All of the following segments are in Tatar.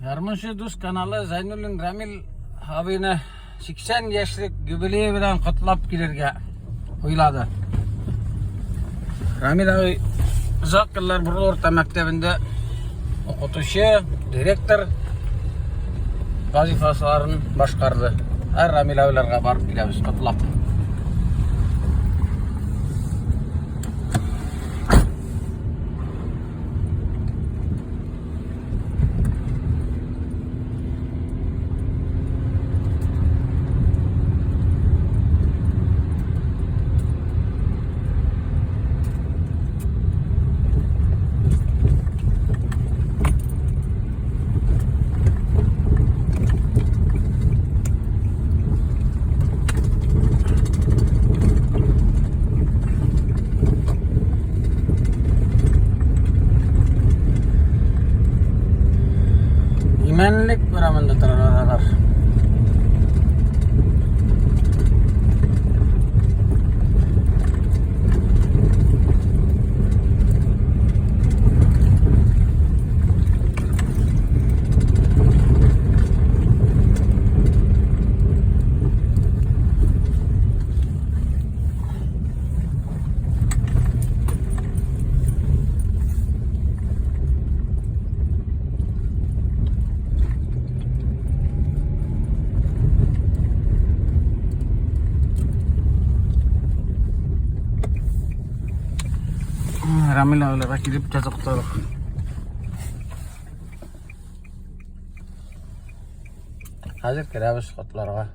Гармунчы дус каналы Зайнуллин Рамил абыйны 80 яшьлек юбилее белән котлап килергә уйлады. Рамил абый озак еллар Бурлы урта мәктәбендә укытучы, директор вазифаларын башкарды. Һәр Рамил абыйларга барып киләбез котлап. Имәнлек урамында торалар. Рамил абыйларга килеп тә туктадык. Хәзер керәбез котларга.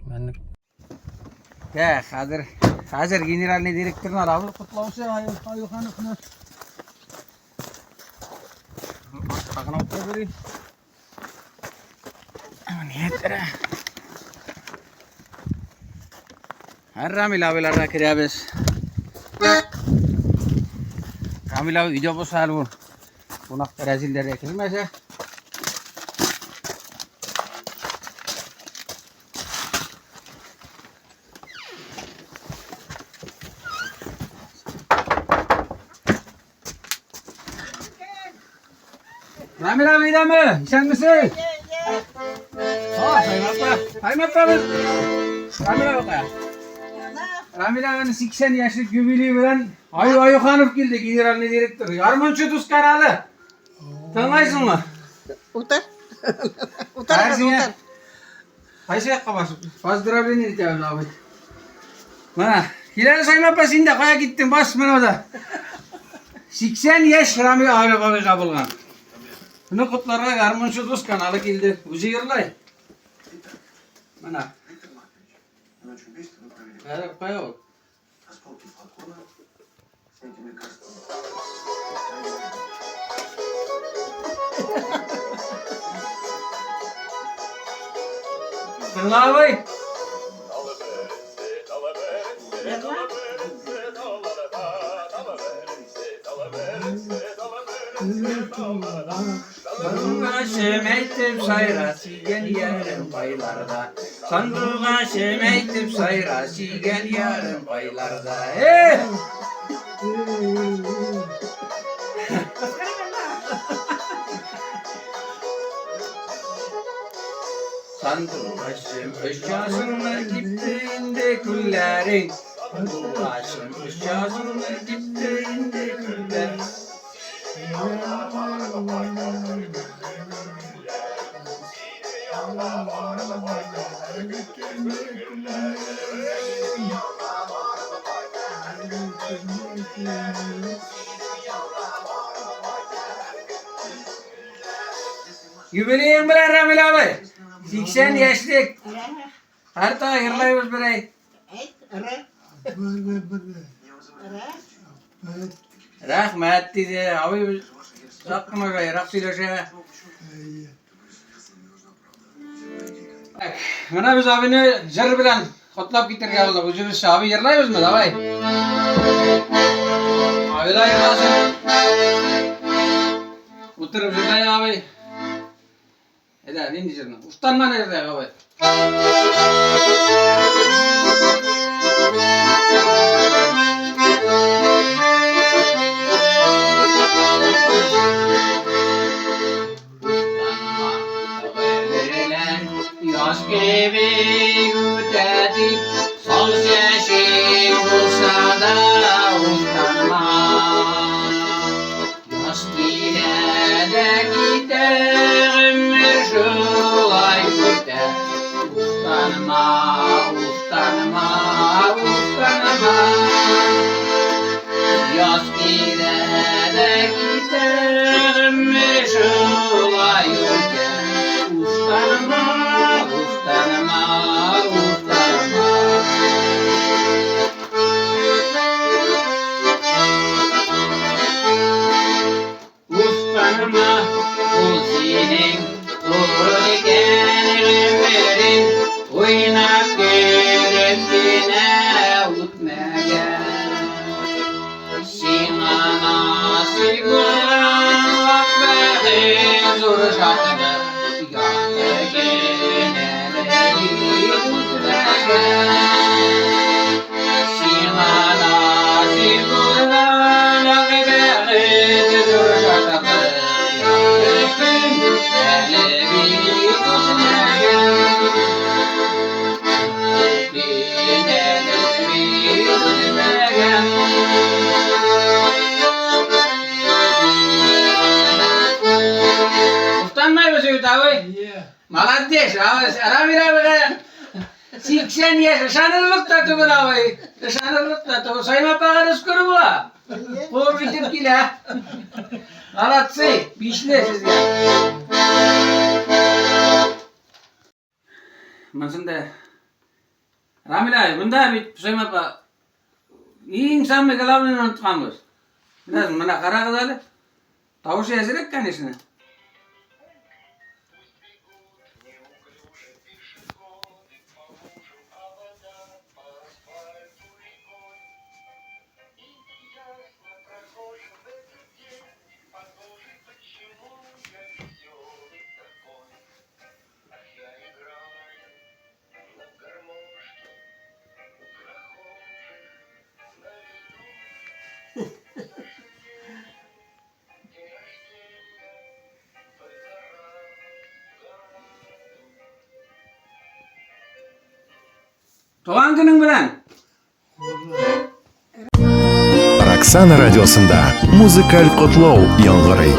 Мәнлек Ә, хәзер, хәзер генеральный директорны алабыз котлаучы Аюхановны. Артка гына утырып йөри. Менә Һәр Рамил абыйларга керәбез. Рамил абый өйдә булса әле ул. Кунак рәзилләргә кермәсә. Рамил абый өйдәме? Исәнмесез? Ha, Хаймапа. Хаймапа без. Рамил абый. Рамил абыйның 80 яшьлек юбилее белән Аю Аюханов килде, генеральный директор. Гармунчы дус каналы. Тыңлайсыңмы? Утыр. Утыр, кыз, утыр. Кайсы якка басып? Поздравление итәбез, абый. Менә, киләле Саймә апа, син дә кая киттең? Бас менә да. 80 яшь Рамил абыйга булган. Моны котларга гармунчы дус каналы килде. Үзе йырлай. Менә. Кая ул? Осколки флакона с этими лекарствами. Тыңла, абый. Сандугачым әйтеп сайра сөйгән ярым кайларда. Сандугачым әйтеп сайра сөйгән ярым кайларда. Э! Сандугачым очасыңмы кипте инде күлләрең. Сандугачым очасыңмы кипте инде күлләрең. Юбилеең белән, Рамил абый! 80 яшьлек. Һәр таң йырлайбыз берәй. Әйт, ыры. Ыры. Рәхмәт, диде. Абый озак кына җайрак сөйләшә. Так, менә без абыйны җыр белән котлап китәргә булдык. Үзебезчә абый йырлайбызмы? Давай. Абый да йырласын. Утырып җырлай абый. Әйдә, нинди җырны? Уштаннан әйдә, абый. Сиңа, ул синең зур икән гомерең, уйнап көлеп кенә үтмәгән. Сиңа насыйп булган вак бәхет, зур шатлык, якты көн әле бик үтмәгән. Сиңа насыйп булган вак бәхет, зур шатлык, якты көн әле бик үтмәгән. Көн әле бик үтмәгән. Уфтанмайбыз бит, абый. Молодец, абый. Рамил абыйга 80 яшь ышанырлык та түгел, абый. Ышанырлык та түгел. Сайма апага да күреп була. Куып җитеп килә. Молодцы, бишле сезгә. Монсында Рамил абый, монда бит Сайма апа иң самый главный онытканбыз. Менә менә карагыз әле. Тавышы әзрәк, конечно. Туган көнең белән! Роксана радиосында музыкаль котлау яңгырый.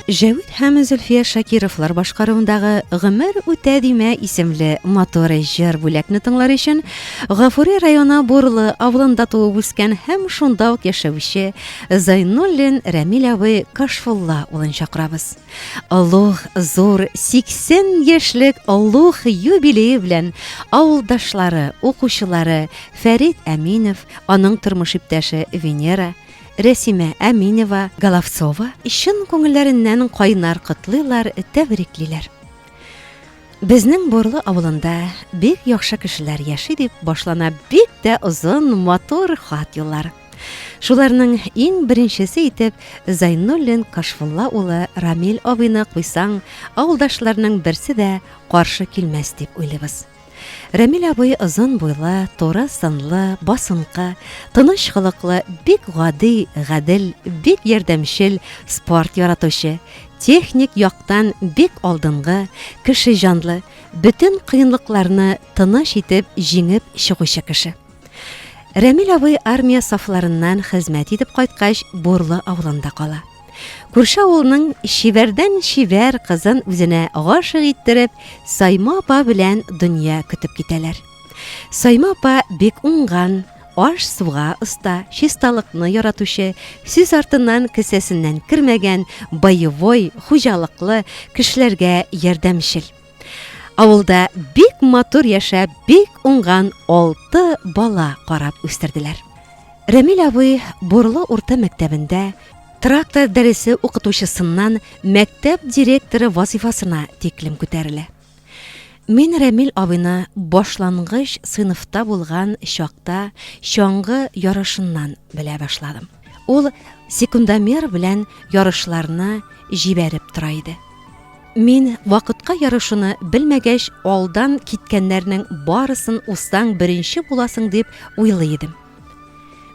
Җәвит һәм Зөлфия Шакировлар башкаруындагы Гомер үтә димә исемле матур җыр бүләкне тыңлар өчен Гафури районы Бурлы авылында туып үскән һәм шунда ук яшәүче Зайнуллин Рәмил абый Кашфулла улын чакырабыз. Олуг зур 80 яшьлек олуг юбилее белән авылдашлары, укучылары Фәрит Әминов, аның тормыш иптәше Венера, Рәсимә Әминева, Головцова чын күңелләреннән кайнар котлыйлар, тәбриклиләр. Безнең Бурлы авылында бик яхшы кешеләр яши дип башлана бик тә озын, матур хат юллары. Шуларның иң беренчесе итеп Зайнуллин Кашфулла улы Рамил абыйны куйсаң, авылдашларның берсе дә каршы килмәс дип уйлыйбыз. Рәмил абый озын буйлы, туры сынлы, басынкы, тыныч холыклы, бик гади, гадел, бик ярдәмчел, спорт яратучы, техник яктан бик алдынгы, кеше җанлы, бөтен кыенлыкларны тыныч итеп җиңеп чыгучы кеше. Рәмил абый армия сафларыннан хезмәт итеп кайткач, Бурлы авылында кала. Күрше авылның чибәрдән чибәр кызын үзенә гашыйк иттереп, Сайма апа белән дөнья көтеп китәләр. Сайма апа бик уңган, аш-суга оста, чисталыкны яратучы, сүз артыннан кесәсеннән кермәгән, боевой, хуҗалыклы, кешеләргә ярдәмчел. Авылда бик матур яшәп, бик уңган алты бала карап үстерделәр. Рәмил абый Бурлы урта мәктәбендә трактор дәресе укытучысыннан мәктәп директоры вазифасына тиклем күтәрелә. Мин Рәмил абыйны башлангыч сыйныфта булган чакта чаңгы ярышыннан белә башладым. Ул секундомер белән ярышларны җибәреп тора иде. Мин вакытка ярышуны белмәгәч, алдан киткәннәрнең барысын узсаң беренче буласың дип уйлый идем.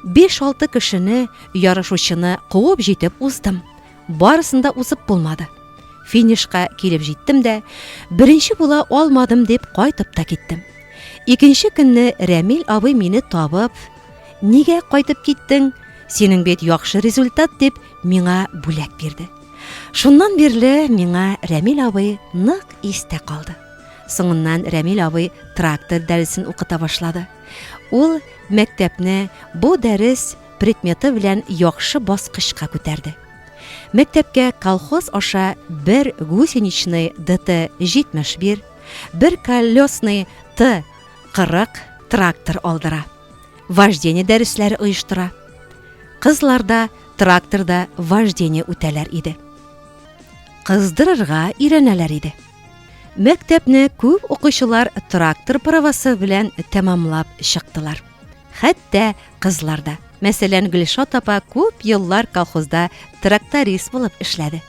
Биш-алты кешене, ярышучыны куып җитеп уздым. Барысын да узып булмады. Финишка килеп җиттем дә, беренче була алмадым дип кайтып та киттем. Икенче көнне Рәмил абый мине табып, Нигә кайтып киттең? Синең бит яхшы результат дип миңа бүләк бирде. Шуннан бирле миңа Рәмил абый нык истә калды. Соңыннан Рәмил абый трактор дәресен укыта башлады. Ул мәктәпне бу дәрес предметы белән яхшы баскычка күтәрде. Мәктәпкә колхоз аша бер гусеничный ДТ-71, бер колесный Т. 40 трактор алдыра. Вождение дәресләре оештыра. Кызлар да тракторда вождение үтәләр иде. Кыздырырга өйрәнәләр иде. Мәктәпне күп укучылар трактор правасы белән тәмамлап чыктылар. Хәтта кызлар да. Мәсәлән, Гөлшат апа күп еллар колхозда тракторист булып эшләде.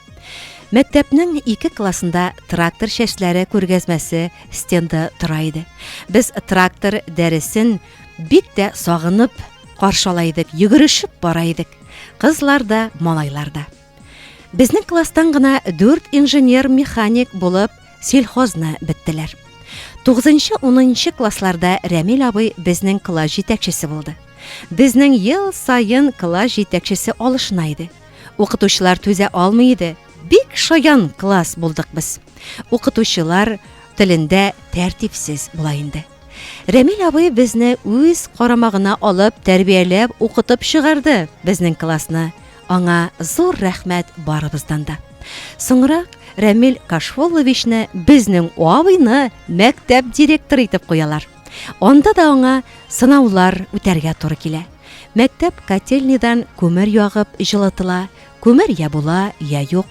Мәктәпнең ике классында трактор чәчләре күргәзмәсе стенды тора иде. Без трактор дәресен бик тә сагынып каршы ала идек, йөгерешеп бара идек. Кызлар да, малайлар да. Безнең класстан гына дүрт инженер-механик булып сельхозны беттеләр. 9-10 классларда Рәмил абый безнең класс җитәкчесе булды. Безнең ел саен класс җитәкчесе алышына иде. Укытучылар түзә алмый иде. Бик шаян класс булдык без. Укытучылар телендә тәртипсез була инде. Рәмил абый безне үз карамагына алып, тәрбияләп, укытып чыгарды безнең классны. Аңа зур рәхмәт барыбыздан да. Соңрак Рәмил Кашфулловичны безнең абыйны мәктәп директоры итеп куялар. Анда да аңа сынаулар үтәргә туры килә. Мәктәп котельныйдан күмер ягып җылытыла, күмер я була, я юк.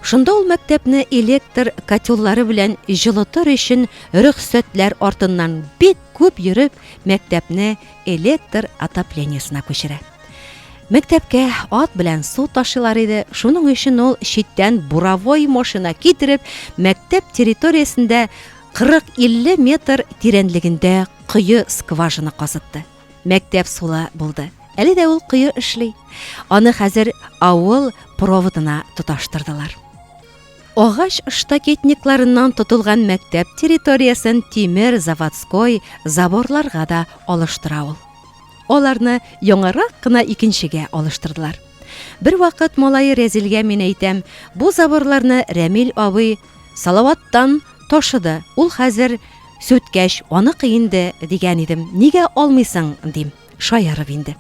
Шунда ул мәктәпне электр котеллары белән җылытыр өчен рөхсәтләр артыннан бик күп йөреп, мәктәпне электр отоплениесына күчерә. Мәктәпкә ат белән су ташыйлар иде, шуның өчен ул читтән буровой машина китереп, мәктәп территориясендә 40-50 метр тирәнлегендә кое скважина казытты. Мәктәп сулы булды. Әле дә ул кое эшли. Аны хәзер авыл проводына тоташтырдылар. Агач штакетникларыннан тотылган мәктәп территориясен тимер заводской заборларга да алыштыра ул. Аларны яңарак кына икенчегә алыштырдылар. Бервакыт малае Рәзилгә мин әйтәм, бу заборларны Рәмил абый Салаваттан ташыды, ул хәзер сүткәч, аныкы инде, дигән идем, нигә алмыйсың, дим. Шаярып инде.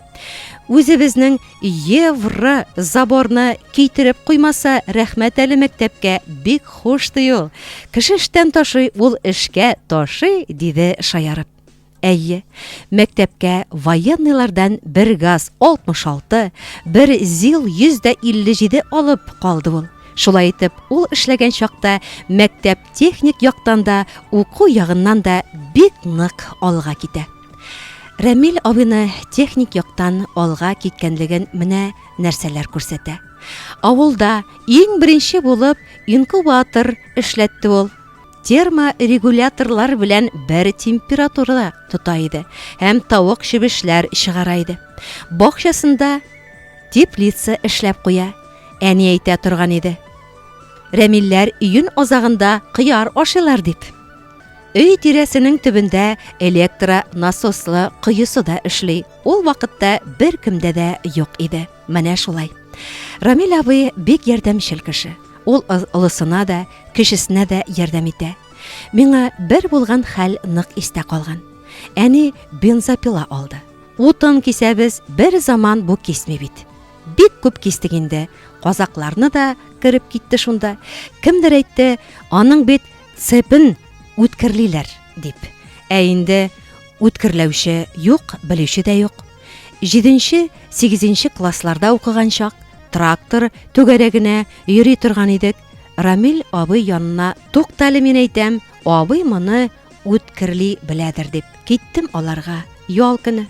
Үзебезнең евро заборны китереп куймаса, рәхмәт әле мәктәпкә, бик хуш ди ул. Кеше эштән ташый, ул эшкә ташый, диде шаярып. Әйе, мәктәпкә военныйлардан бер газ 66, бер ЗИЛ 157 алып калды ул. Шулай итеп, ул эшләгән чакта мәктәп техник яктан да, уку ягыннан да бик нык алга китә. Рәмил абыйны техник яктан алга киткәнлеген менә нәрсәләр күрсәтә. Авылда иң беренче булып инкубатор эшләтте ул. Терморегуляторлар белән бер температурада тота иде һәм тавык чебешләр чыгара иде. Бакчасында теплица эшләп куя. Әни әйтә торган иде. Рәмилләр июнь азагында кыяр ашыйлар дип. Өй тирәсенең төбендә электронасослы коесы да эшли. Ул вакытта беркемдә дә юк иде. Менә шулай. Рамил абый бик ярдәмчел кеше. Ул олысына да, кечесенә дә ярдәм итә. Миңа бер булган хәл нык истә калган. Әни бензопила алды. Утын кисәбез, бер заман бу кисми бит. Бик күп кистек инде. Казакларны да кереп китте шунда. Кемдер әйтте, аның бит цепен үткерлиләр, дип. Ә инде үткерләүче юк, белүче дә юк. Җиденче, сигезенче классларда укыган чак, трактор түгәрәгенә йөри торган идек. Рамил абый янына туктале мин әйтәм, абый моны үткерли беләдер дип киттем аларга ял көне.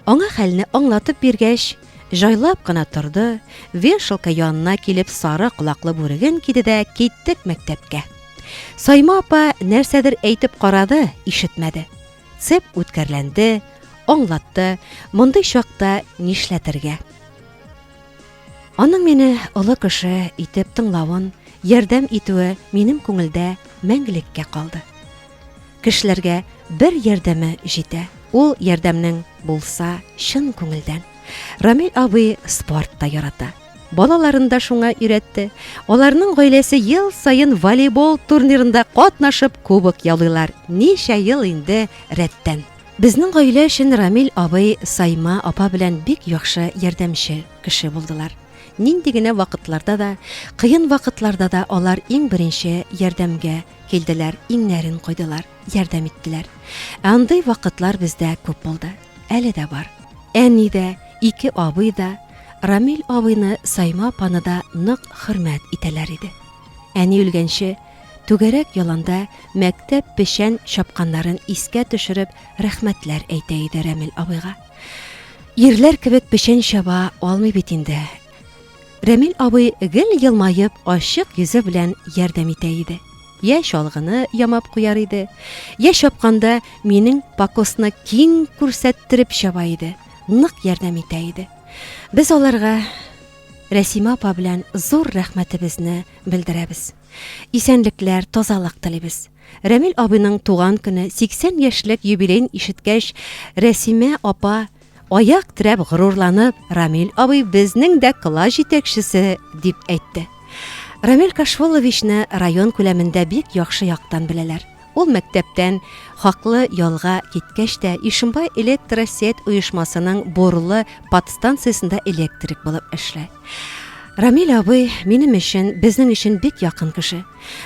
Аңа хәлне аңлатып биргәч, җайлап кына торды, вешалка янына килеп сары колаклы бүреген киде дә киттек мәктәпкә. Сайма апа нәрсәдер әйтеп карады, ишетмәде. Цеп үткәрләнде, аңлатты, мондый чакта нишләтергә. Аның мине олы кеше итеп тыңлавын, ярдәм итүе минем күңелдә мәңгелеккә калды. Кешеләргә бер ярдәме җитә. Ул ярдәмнең булса чын күңелдән. Рамил абый спорт та ярата. Балаларын да шуңа өйрәтте. Аларның гаиләсе ел саен волейбол турнирында катнашып кубок яулыйлар. Ничә ел инде рәттән. Безнең гаилә өчен Рамил абый Сайма апа белән бик яхшы ярдәмче кеше булдылар. Нинди генә вакытларда да, кыен вакытларда да алар иң беренче ярдәмгә килделәр, иңнәрен куйдылар, ярдәм иттеләр. Ә андый вакытлар бездә күп булды. Әле дә бар. Әни дә, ике абый да Рамил абыйны Сайма апаны да нык хөрмәт итәләр иде. Әни үлгәнче, түгәрәк яланда мәктәп печән чапканнарын искә төшереп рәхмәтләр әйтә иде Рәмил абыйга. Ирләр кебек печән чаба алмый бит инде. Рәмил абый гел елмаеп, ачык йөзе белән ярдәм итә иде. Я чалгыны ямап куяр иде, я чапканда минең покосны киң күрсәттереп чаба иде, нык ярдәм итә иде. Без аларга Рәсимә апа белән зур рәхмәтебезне белдерәбез. Исәнлекләр, тазалык телибез. Рәмил абыйның туган көне, 80 яшьлек юбилеен ишеткәч, Рәсимә апа аяк терәп горурланып, Рамил абый безнең дә класс җитәкчесе, дип әйтте. Рамил Кашфулловичны район күләмендә бик яхшы яктан беләләр. Ул мәктәптән хаклы ялга киткәч тә Ишембай электросеть оешмасының Бурлы подстанциясендә электрик булып эшли. Рамил абый минем өчен, безнең өчен бик якын кеше.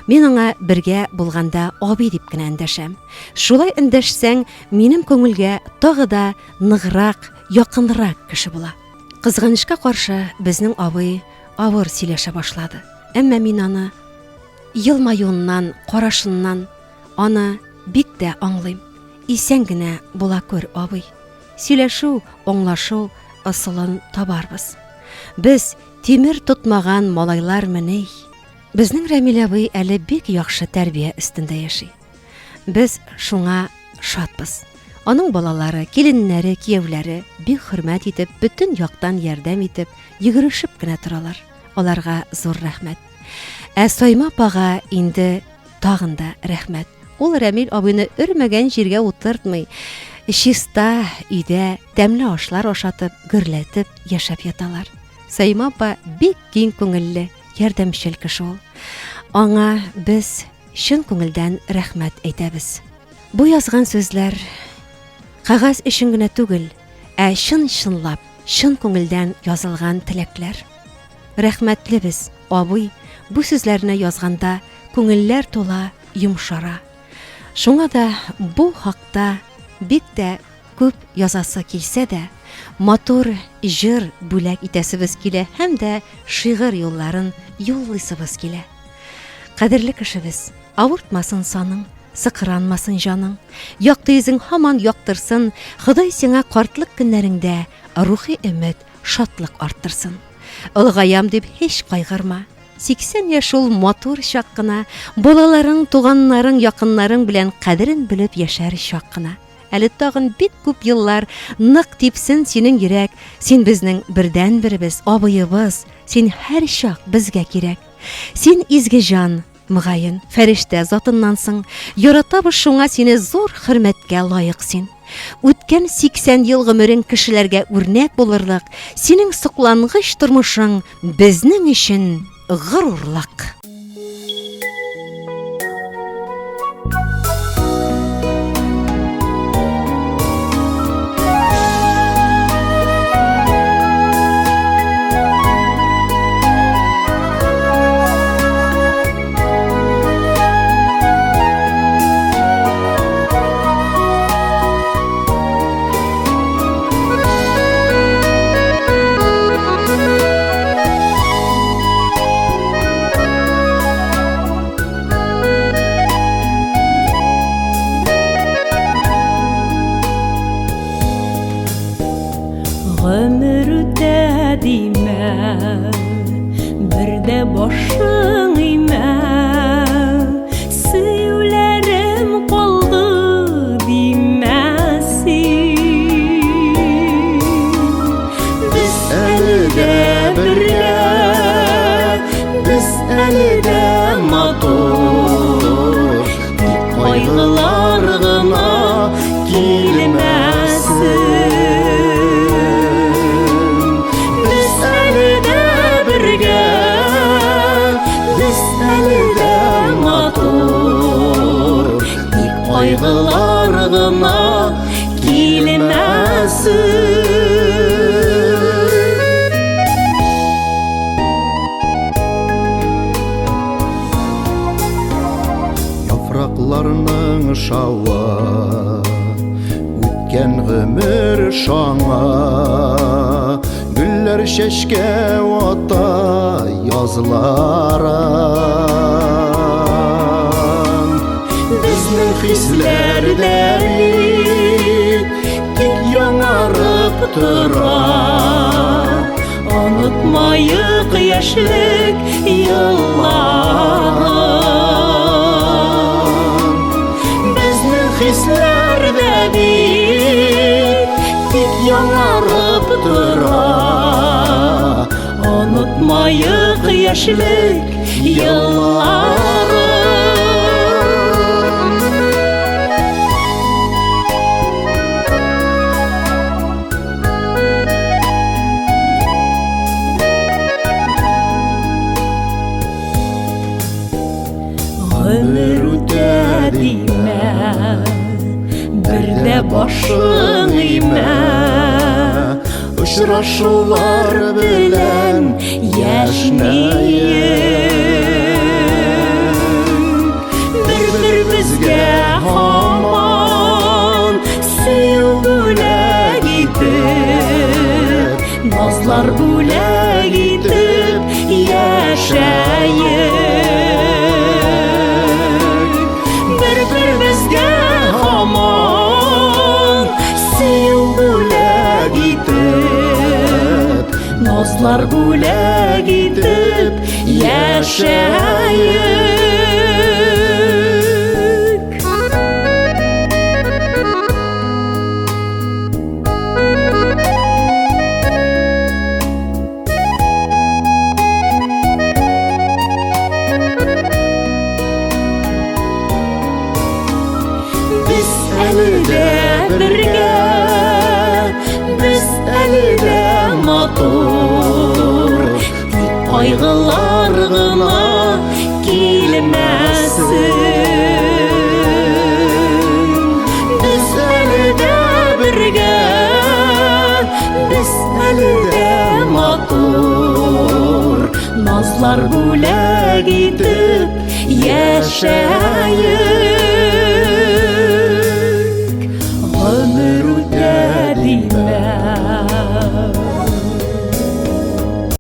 Мин аңа бергә булганда абый дип кенә эндәшәм. Шулай эндәшсәң, минем күңелгә тагы да ныграк, якынрак кеше була. Кызганычка каршы, безнең абый авыр сөйләшә башлады. Әмма мин аны елмаюыннан, карашыннан аны бик тә аңлыйм. Исән генә була күр, абый. Сөйләшү, аңлашу ысулын табарбыз. Без тимер тотмаган малайлар мени? Безнең Рәмил абый әле бик яхшы тәрбия өстендә яши. Без шуңа шатбыз. Аның балалары, киленнәре, кияүләре бик хөрмәт итеп, бөтен яктан ярдәм итеп, йөгерешеп кенә торалар. Аларга зур рәхмәт. Ә Сайма апага инде тагын да рәхмәт. Ул Рәмил абыйны өрмәгән җиргә утыртмый. Чиста өйдә тәмле ашлар ашатып, гөрләтеп яшәп яталар. Сайма апа бик киң күңелле, ярдәмчел кеше ул. Аңа без чын күңелдән рәхмәт әйтәбез. Бу язган сүзләр кәгазь өчен генә түгел, ә чын-чынлап, чын күңелдән язылган теләкләр. Рәхмәтлебез, абый, бу сүзләрне язганда күңелләр тула, йомшара. Шуңа да бу хакта бик тә күп язасы килсә дә, матур җыр бүләк итәсебез килә һәм дә шигырь юлларын юллыйсыбыз килә. Кадерле кешебез, авыртмасын саның, сыкранмасын җаның, якты йөзең һаман яктырсын, Ходай сиңа картлык көннәреңдә рухи өмет, шатлык арттырсын. Олыгаям дип һич кайгырма. 80 яшь ул матур чак кына, балаларың, туганнарың, якыннарың белән кадерен белеп яшәр чак кына. Әле тагын бик күп еллар нык типсен синең йөрәк, син безнең бердәнберебез, абыебыз, син һәрчак безгә кирәк. Син изге җан, мөгаен, фәрештә затыннансың, яратабыз шуңа сине зур хөрмәткә лаек син. Үткән 80 ел гомерең кешеләргә үрнәк булырлык, синең соклангыч тормышың безнең өчен горурлык. Гомер үтә димә, бер дә башың имә. Сөюләрем калды димә син. Без әле дә бергә, без әле дә матур. Тик кайгылар гына килмәсен. Без әле дә бергә, без әле дә матур. Тик кайгылар гына килмәсен. Атларның шавы, үткән гомер шаңа. Гөлләр чәчкә ата язларын. Безнең хисләр дә бит тик яңарып тора. Онытмаек яшьлек елларын. Безнең хисләр дә бит тик яңарып тора. Онытмаек яшьлек елларын. Гомер үтә димә, бер дә башың имә. Очрашулар белән яшьнәек. Бер-беребезгә һаман сөю бүләк итеп, назлар бүләк итеп яшәек. Бер-беребезгә һаман сөю бүләк итеп, назлар бүләк итеп яшәек. Без әле дә бергә, без әле дә матур. Тик кайгылар гына килмәсен. Без әле дә бергә, без әле дә матур. Назлар бүләк итеп яшәек.